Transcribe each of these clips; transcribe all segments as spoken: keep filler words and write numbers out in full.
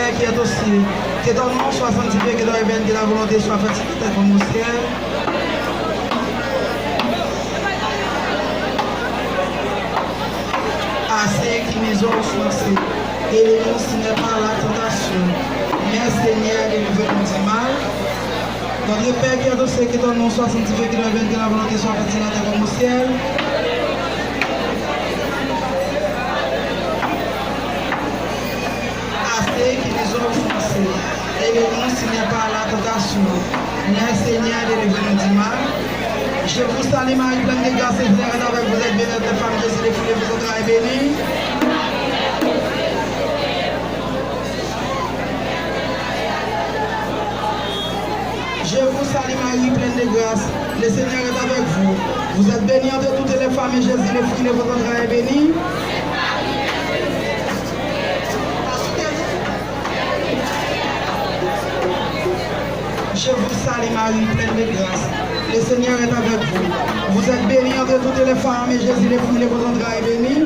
Qui est au ciel, que ton nom soit sanctifié, que ton règne vienne, que ta volonté soit faite sur la terre comme au ciel. À ceux qui nous ont offensés, et ne nous soumets pas à la tentation, mais Seigneur, délivre-nous du mal. Notre Père qui es aux cieux, que ton nom soit sanctifié, que ton règne vienne, que ta volonté soit faite sur la terre comme au ciel. À ceux qui nous ont offensés, et ne nous soumets pas à la tentation, mais Seigneur, délivre-nous du mal. Je vous salue Marie, pleine de grâce, le Seigneur est avec vous, vous êtes bénie entre les femmes, Jésus, le fruit de vos entrailles, est béni. Je vous salue Marie, pleine de grâce, le Seigneur est avec vous. Vous êtes bénie entre toutes les femmes, et Jésus, le fruit de vos entrailles, est béni. Je vous salue Marie, pleine de grâce, le Seigneur est avec vous. Vous êtes bénie entre toutes les femmes, et Jésus, le fruit de vos entrailles, est béni.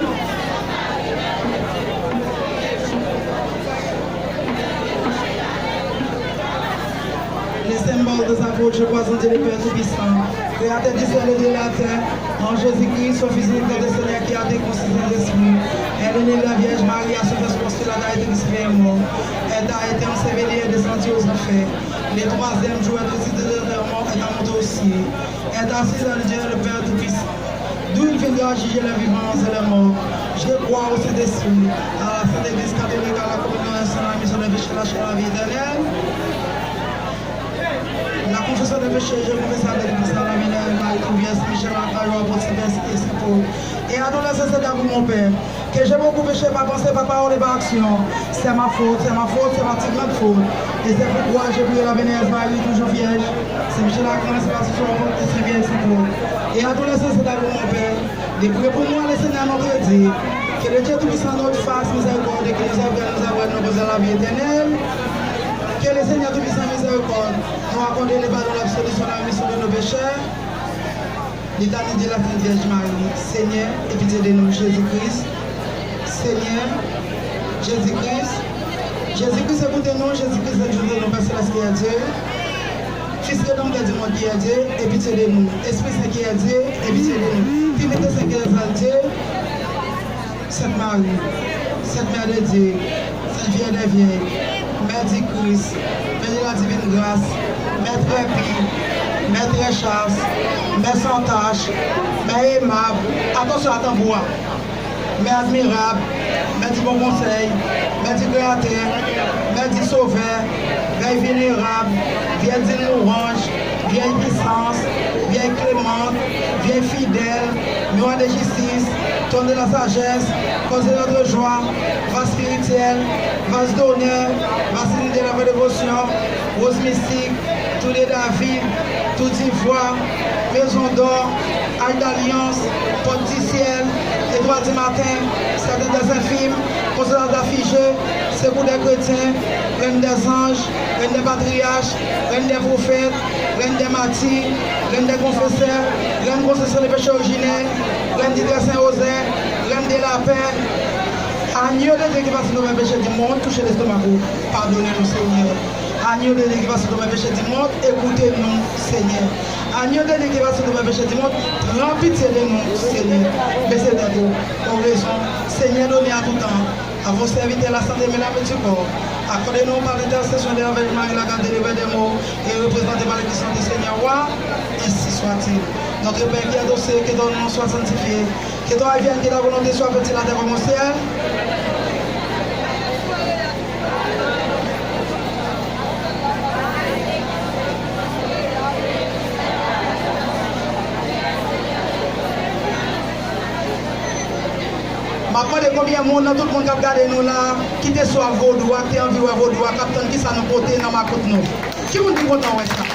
Le symbole de sa faute, je crois en Dieu le Père Tout-Puissant, créateur du ciel et de la terre, en Jésus-Christ, son Fils unique, notre Seigneur, qui a été conçu du Saint-Esprit, est né de la Vierge Marie, a souffert sous Ponce Pilate, a été crucifié et mort, est a été enseveli et descendu aux enfers. Le troisième jour, est ressuscité des morts, est monté aux cieux, est assis à la droite de Dieu, le Père Tout-Puissant, d'où il viendra juger les vivants et les morts. Je crois au Saint-Esprit, à la Sainte Église catholique, à la communion des saints, à la rémission des péchés, à la chair, à la vie éternelle. La confession des péchés, je confesse avec le Christ, à la Vierge Marie, tout vierge, Saint Michel Archange, apôtre, saint Père, saint Esprit, et à tous les saints, c'est à vous, mon Père, que j'ai beaucoup péché par pensée, par parole et par action. C'est ma faute, c'est ma faute, c'est ma très grande faute. Et c'est pourquoi je prie la Bénévole Marie, toujours vierge, Saint Michel Archange, c'est la source de la sainte vierge, c'est tout. Et à tous les saints, c'est à vous, mon Père, de prier pour moi, le Seigneur notre Dieu. Que le Dieu Tout-Puissant, notre face, miséricorde, que nous abrège, nous abrège, nous conduise à la vie éternelle. Que le Seigneur Tout-Puissant, miséricorde, nous accorde le pardon, l'absolution, la rémission de nos péchés. Litanie de la Sainte Vierge Marie. Seigneur, aie pitié de nous. Jésus-Christ, Seigneur, Jésus-Christ, Jésus-Christ, écoutez-nous, Jésus-Christ, exaucez-nous, Père Céleste qui est Dieu, Fils rédempteur du monde qui est Dieu, aie pitié de nous, Esprit Saint qui est Dieu, aie pitié de nous, Trinité Sainte qui est Dieu, Sainte Marie, Sainte Mère de Dieu, Sainte Vierge des Vierges, Mère du Christ, Mère de la Divine Grâce, Mère très pie, Mère très chaste, Mère sans tache, Mère aimable, attention à tanbou a, Mère admirable, Mère du bon conseil, Mère du Créateur, Mère du Sauveur, Vierge vénérable, Vierge d'une louange, Vierge puissante, Vierge clémente, Vierge fidèle, Miroir de justice, trône de la sagesse, cause de notre joie, vase spirituel, vase d'honneur, vase de la vraie dévotion, rose mystique, tour de David, tour d'ivoire, maison d'or, arche d'alliance, porte du ciel, étoile du matin, cèdre des infirmes, consolation des affligés, secours des chrétiens, reine des anges, reine des patriarches, reine des prophètes, reine des martyrs, reine des confesseurs, reine concession des péchés originels, reine du très saint rosaire, reine de la paix. Agneau de Dieu qui efface nos péchés du monde, touchez l'estomac, pardonnez-nous, Seigneur. Agneau de Dieu qui efface nos péchés du monde, écoutez-nous, Seigneur. Agneau de Dieu qui efface nos péchés du monde, prends pitié de nous, Seigneur. Baissez tête, oraison, Seigneur, donné à tout temps, à vos serviteurs la santé, mais la vie du corps. Accordez-nous par l'intercession de la Vierge Marie, la garde des morts, et représentée par le Christ du Seigneur, roi, ainsi soit-il. Notre Père qui es aux cieux, que ton nom soit sanctifié, que ton règne vienne, que ta volonté soit faite sur la terre comme au ciel. M ap mande konbyen moun nan tout moun k ap gade nou la, ki te swa vodou a, ki te anvi wè vodou a, k ap tann kisa nou pote nan makout nou. Ki moun ki kontan wè sa?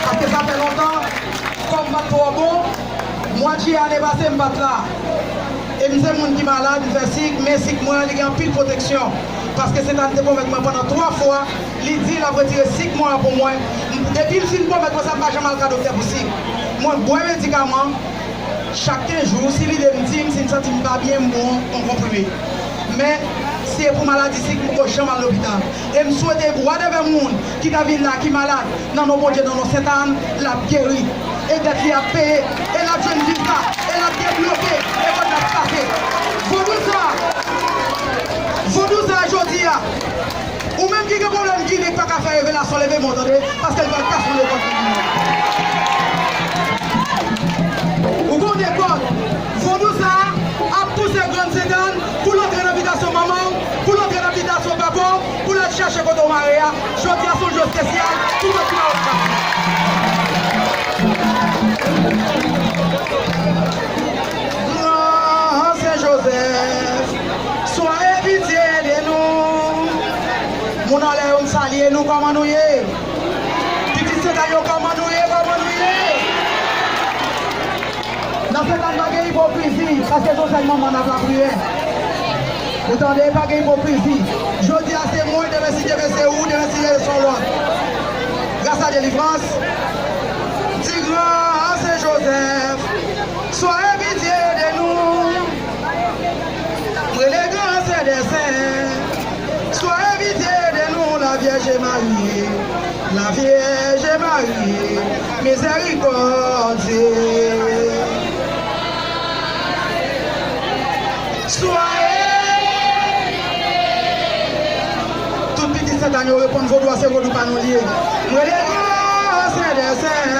Paske sa fè lontan, kò m pa t twò bon, mwa jiyè ane pase m pa t la. E m se moun ki malad, m fè sik, men sik mwen an, li gen anpil pwoteksyon. Paske Sentàn te pwomèt mwen pandan twa fwa, li di l ap retire sik mwen an pou mwen. M, depi l fin pwomèt mwen sa, m pa janm al ka doktè pou sik. Mwen bwè medikaman chak kenz jou, si lide m di m, si m santi m pa byen, m pran yon konprime. Men, Seye pou maladi sik li poko janm al lopital. E m swete pou whatever moun ki ta vin la ki malad, nan non Bondye, nan non Sentàn, l ap geri. E dèt li ap peye, e l ap jwenn viza, e l ap debloke, e kòb la ap pase. Vodou sa, vodou sa jodi a, ou menm ki gen pwoblèm ginek pa ka fè revelasyon, leve men w tande, paske l pral kase yon lekòl nan men w. Ou konnen kòd. Vodou sa a ap pouse Grann Sentàn pou l antre nan abitasyon manman w, pou l antre nan abitasyon papa w, pou l al chache kote w mare a. Jodi a se yon jou espesyal pou tout moun ki mare w. Gran Sen Jozèf, swaye pitye de nou. Moun anlè yo, m salye nou, kòman nou ye? Pitit Sentàn yo, kòman nou ye? Kòman nou ye? Nan Sentàn pa gen ipokrizi, paske se yon sèl manman n ap lapriyè. Ou tande, pa gen ipokrizi. Jodi a se mwen, demen si Dye vle se ou, demen si Dye vle se yon lòt. Gras a delivrans. Di Gran Sen Jozèf, swaye pitye de nou. M rele Gran Sen dè Sen, swaye pitye de nou, la Vierge Marie, la Vierge Marie, miséricorde. Swaye Tout pitit Sentàn yo reponn, vodou a se vodou pa nou l ye. M rele Gran Sen dè Sen.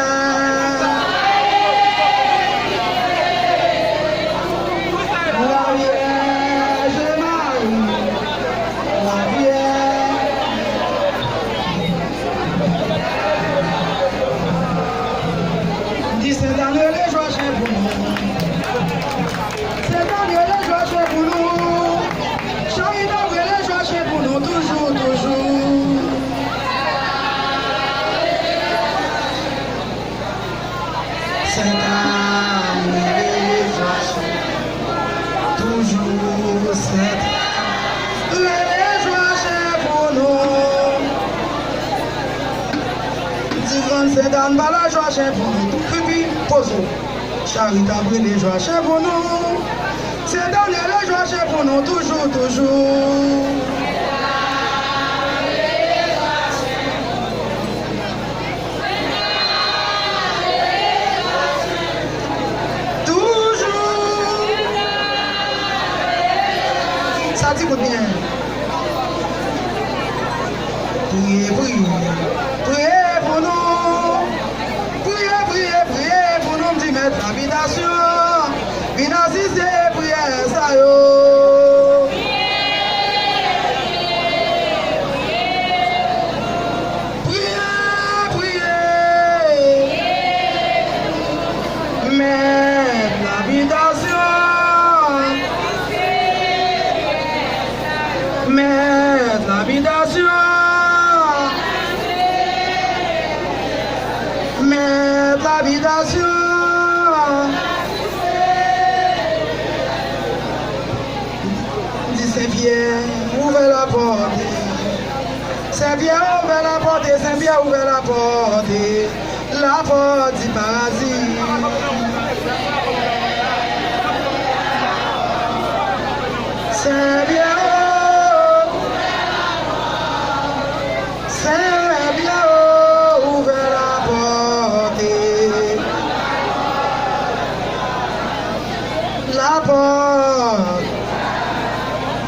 La Vierge Marie, la Vierge. Di Sentàn rele jwa chen pou nou. Sentàn rele jwa chen pou nou. Charitab rele jwa chen pou nou toujou, toujou. Sentàn rele jwa chen toujou, Sentàn rele jwa chen pou nou. Di Grann Sentàn ba la jwa chen pou nou. Pipi, poze w. Charitab rele jwa chen pou nou. Sentàn rele jwa chen pou nou toujou, toujou. Toujou. Sa ti kout byen. Priye, priye, priye pou nou. Priye, priye, priye pou nou, m di mèt labitasyon vin asiste priyè sa yo. Priye, priye. Mèt labitasyon. Mèt labitasyon. Mèt labitasyon. Di Sen Pyè, ouvè lapòt. Sen Pyè, ouvè lapòt, Sen Pyè, ouvè lapòt. Lapòt di paradi. Sen Pyè, o. Sen Pyè, o, ouvè lapòt. Lapòt.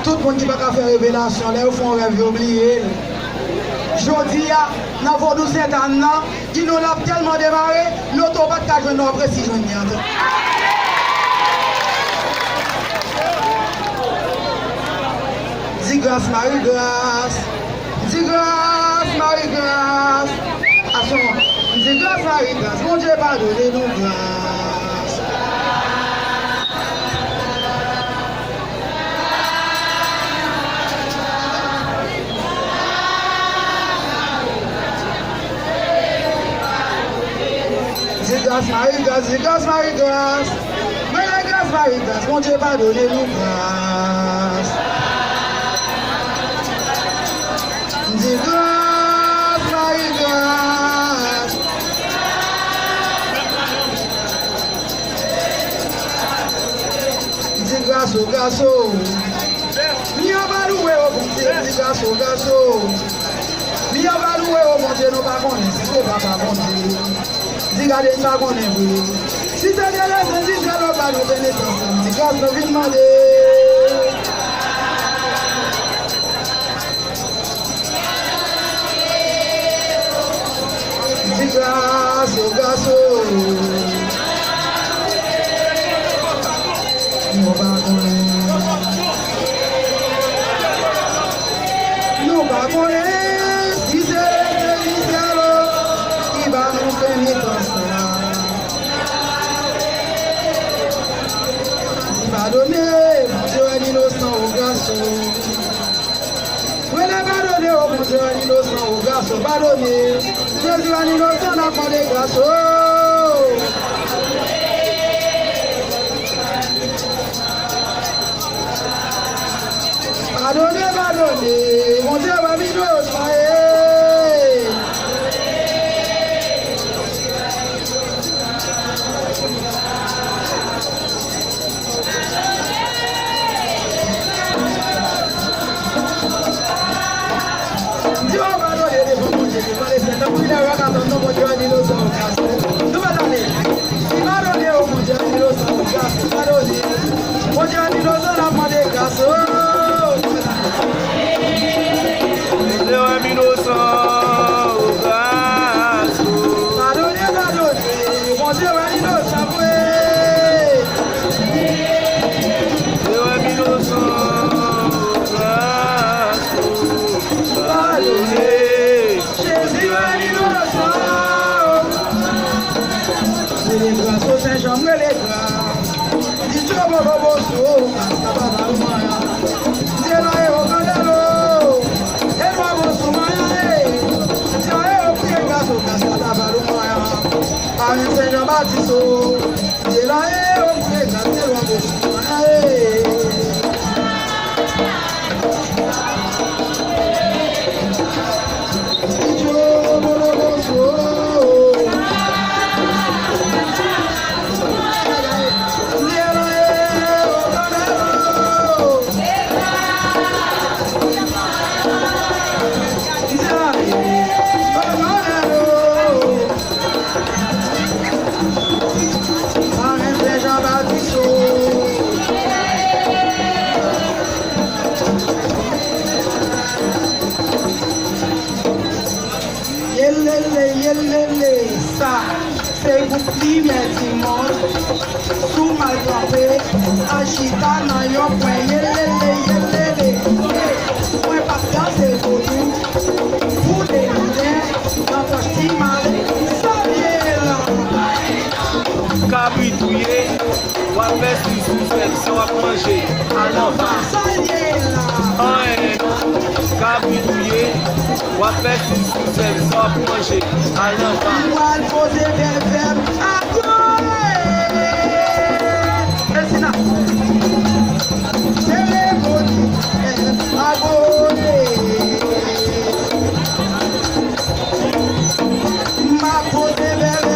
Tout moun ki pa ka fè revelasyon, lè yo fè yon rèv, yo bliye l. Jodi a, nan vodou Sentàn nan, Gin nou l ap tèlman demare, loto w pa t ka jwenn nan w ap resi jwenn li ankò. Di gras, Mari gras. Di gras, Mari gras. Ason, di gras, Mari gras. Bondye padone nou gras. Di gras, Mari gras, di gras, Mari gras. Mwen la gras, Mari gras, Bondye padone nou gras. Di gras, Mari gras. Di gras ou, gras ou. Mwen pa louwe w, Di gaso, gaso. Miyò pa lwe o Bondye, nou pa konnen si se papa Bondye. Di gade n pa konnen vre. Si se de lèzanj di sèl o pa nou penitans, di gras nou vin mande. Di gras o gaso. Nou pa konnen. Nou pa konnen si se lèzanj di sèl o ki ba nou penitans la. Di padone, Bondye wè n inosan o gaso. Rele padone o Bondye wè n inosan o gaso padone. Jezi wè n inosan n ap mande gras o. Padone, padone, Bondye wè m inosan e. Di yo padone devan Bondye, devan Lesyèl. Tankou lè w ap atann non Bondye an inosan o gaso. Nou pa tande. Di padone o Bondye an inosan o gaso padone. Bondye an inosan n ap mande gras o. Bondye an inosan o gaso. Padone, padone. Bondye wè inosan vre. Bondye wè inosan, gras ou padone. Jezi wè inosan. Rele gras o Sen Jan, rele gras. Di tchobo bobo sou, kasta baba ou manyan. Di la e o kandelo. E bobo sou manyan e. Di la e o priye gras o, kasta baba ou manyan. Amèn, Sen Jan Batis o. Di la e o priye gras, e bobo sou manyan e. Yelele, yelele, sa se gwoup Limyè Dimonn. Sou m al kanpe, al chita nan yon kwen. Yelele, yelele, mwen p ap danse vodou. Pou de lidè nan pòch ti mal, sa l ye la. Kabrit ou ye, w ap fè sis ou sèl, sa w ap manje, al nan va. Sa l ye la. Anyen non, kabrit ou ye, w ap fè sis ou sèl, sa w ap manje, al nan va. Ou al poze bèl fèm, agoye. Esina. Seremoni, agoye. M ap poze bèl